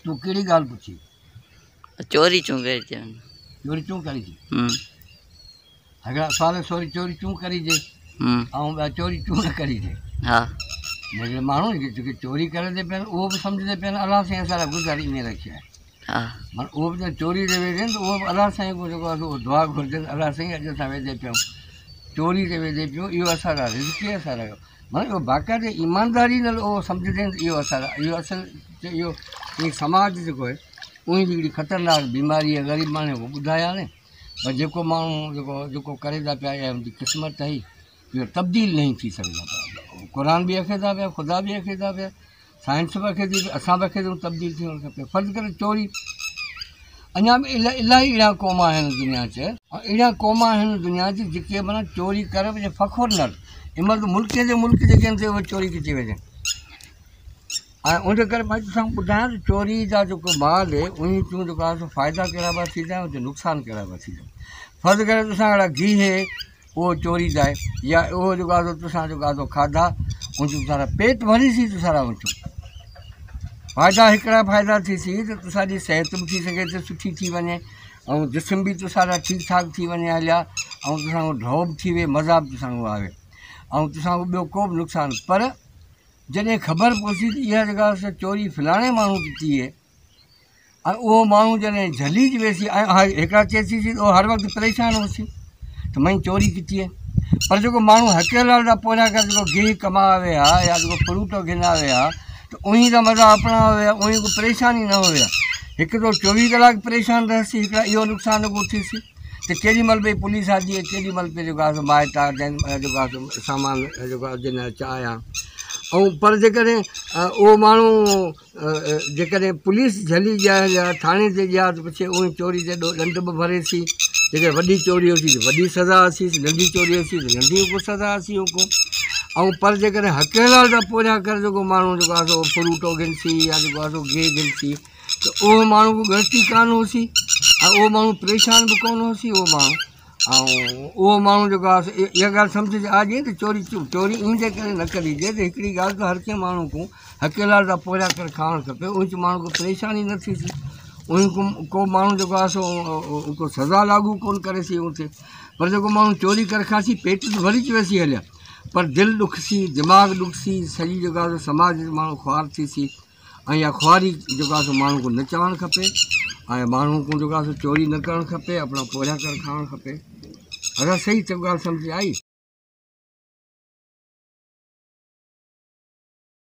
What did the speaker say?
تون ڪهڙي ڳالهه پڇي؟ چوري چون ڪري ٿي؟ چوري چون ڪري ٿي؟ هڪڙا سوال سوري چوري چون ڪري جي ۽ ٻيا چوري چون نه ڪري جي. ها جيڪي ماڻهو جيڪي چوري ڪري ٿي پين اهو به سمجهندي پين الله سائين اسان لاء گذاري ائين رکي آهي. ها معنيٰ اهو به چوري تي ويندي ته اهو به الله سائين کان جيڪو آهي سو دعا گهرجي الله سائين اڄ اسان ويندي پيون چوري تي ويندي پيون اهو اسان لاء رزق اسان لاء معنيٰ اهو باقاعدي ايمانداري نال اهو سمجهندي ته اهو اسان لاء اهو اصل اهو هي سماج جيڪو آهي اهي جي هڪڙي خطرناڪ بيماري آهي غريب ماڻهو کي ٻڌايا نه پر جيڪو ماڻهو جيڪو جيڪو ڪري ٿا پيا اها هن جي قسمت آهي اهو تبديل نہیں ٿي سگهندا پيا قرآن به اکي ٿا پيا خدا به اکي ٿا پيا سائنس به اکي ٿي اسان به اکي ٿيون تبديل ٿيڻ کپي فرض ڪري چوري اڃا به الاهي اهڙا قوم آهن دنيا چ اهڙا قوم آهن دنيا چ جيڪي معنيٰ چوري ڪري پنهنجي فخر نال هن مهل ته ملڪ جي ملڪ جيڪي آهن سي اهي چوري ڪٿي وڃن ۽ ان جي ڪري مان توکي ٻڌايان ته چوري جا جيڪو مال آهي ان چون جيڪو آهي سو فائدا ڪهڙا پيا ٿيندا آهن نقصان ڪهڙا پيا ٿيندا فرض ڪري توسان اهڙا گيهه اهو چوري جائي يا اهو جيڪو آهي سو تسان جيڪو آهي سو کاڌا ان جو تسان پيٽ ڀري سي تسان وچو فائدا هڪڙا فائدا ٿي سي ته تسان جي صحت به ٿي سگهي ٿي سٺي ٿي وڃي ۽ جسم به تسان جا ٺيڪ ٺاڪ ٿي وڃي هليا ۽ تسان جو ڍؤ به ٿي وي مزا به تسان جو آوي ۽ تسان جو ٻيو ڪو به نقصان پر جڏهن خبر پوسي ته اها جيڪا سو چوري فلاڻي ماڻهو ڪئي آهي ۽ اهو ماڻهو جڏهن جهليج ويسي ۽ هڪڙا چئسي ته اهو هر وقت پريشان هوسي ته مئي چوري ڪتي آهي پر جيڪو ماڻهو حق حلال جا پورهيا ڪري جيڪو گيهه ڪماوي ها يا جيڪو فروٽ گهناوي ها ته انهي جا مزا اپڻا هئا انهي ڪو پريشاني نه هئي هڪ ته 24 ڪلاڪ پريشان رهسي هڪڙا اهو نقصان ڪو ٿيسي ته ڪيڏي مهل پئي پوليس آندي ۽ ڪيڏي مهل پئي جيڪو آهي سو مائٽ جيڪو آهي سو سامان جيڪو آهي جن چاهيا ۽ پر جيڪڏهن اهو ماڻهو جيڪڏهن پوليس جهلي ڏيا يا ٿاڻي تي ڏيا ته پڇي اهي چوري تي ڏنڊ به ڀري ٿي جيڪڏهن وڏي چوري هجي ته وڏي سزا اچي ننڍي چوري هجي ته ننڍي ڪو سزا اچي هو ۽ پر جيڪڏهن حق حلال جا پورهيا ڪري جيڪو ماڻهو جيڪو آهي سو فروٽو گهنسي يا جيڪو آهي سو گيهه گهنسي ته اهو ماڻهو کي ڳڻتي ڪانه هوسي ۽ اهو ماڻهو پريشان به ڪونه هوسي اهو ماڻهو ۽ اهو ماڻهو جيڪو آهي اها ڳالهه سمجهه ۾ آئي ته چوري چوري ان جي ڪري نه ڪريجي ته هڪڙي ڳالهه ته هر ڪنهن ماڻهو کان حق حلال جا پورهيا ڪري کائڻ کپي ان ماڻهو کي پريشاني نه ٿيسي ان ڪو ماڻهو جيڪو آهي سو ڪو سزا لاڳو ڪونه ڪري سي ان تي پر جيڪو ماڻهو چوري ڪري کاسي پيٽ ته ڀري ويسي هليا پر دل ڏکسي دماغ ڏکسي سڄي جيڪو آهي سو سماج جو ماڻهو خوار ٿيسي ۽ اها خواري جيڪو آهي سو ماڻهو کي نه چوڻ کپي ۽ ماڻهو کي جيڪو آهي سو چوري نه ڪرڻ کپي اپنا پورهيا ڪري کائڻ کپي اگر صحيح ته ڳالهه سمجهه آئي.